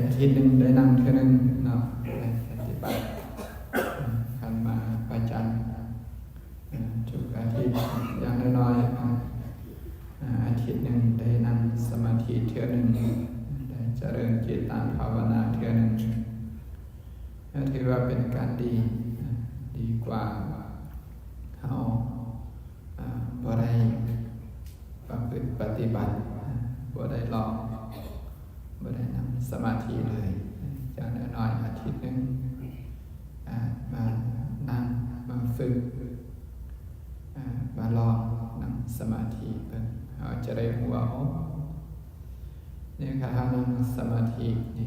ອາທິດໜຶ່ງໄດ້ນັ່ງເທື່ອໜຶ່ງເນາະ ໄດ້ປະຕິບັດ ຄັນມາປະຈຳ ເອີ ທຸກອາທິດ ຢ່າງນ້ອຍໆ ອາທິດໜຶ່ງໄດ້ນັ່ງສະມາທິເທື່ອໜຶ່ງ ໄດ້ຈະເລີນຈິດຕະພາວະນາເທື່ອໜຶ່ງ ກໍຖືວ່າເປັນການດີ ດີກວ່າເຮົາ ອາ ບໍ່ໄດ້ປະພຶດປະຕິບັດ ອາ ບໍ່ໄດ້ລອງ ບໍ່ໄດ້ນັ່ງສະມາທິເລີຍ ຢ່າງນ້ອຍໆອາທິດໜຶ່ງ ອາ ມານັ່ງ ມາຝຶກ ອາ ມາລອງນັ່ງສະມາທິເບິ່ງ ເຮົາຈະໄດ້ຮູ້ວ່າ ໂອ້ ນີ້ ຄັນເຮົານັ່ງສະມາທິນີ້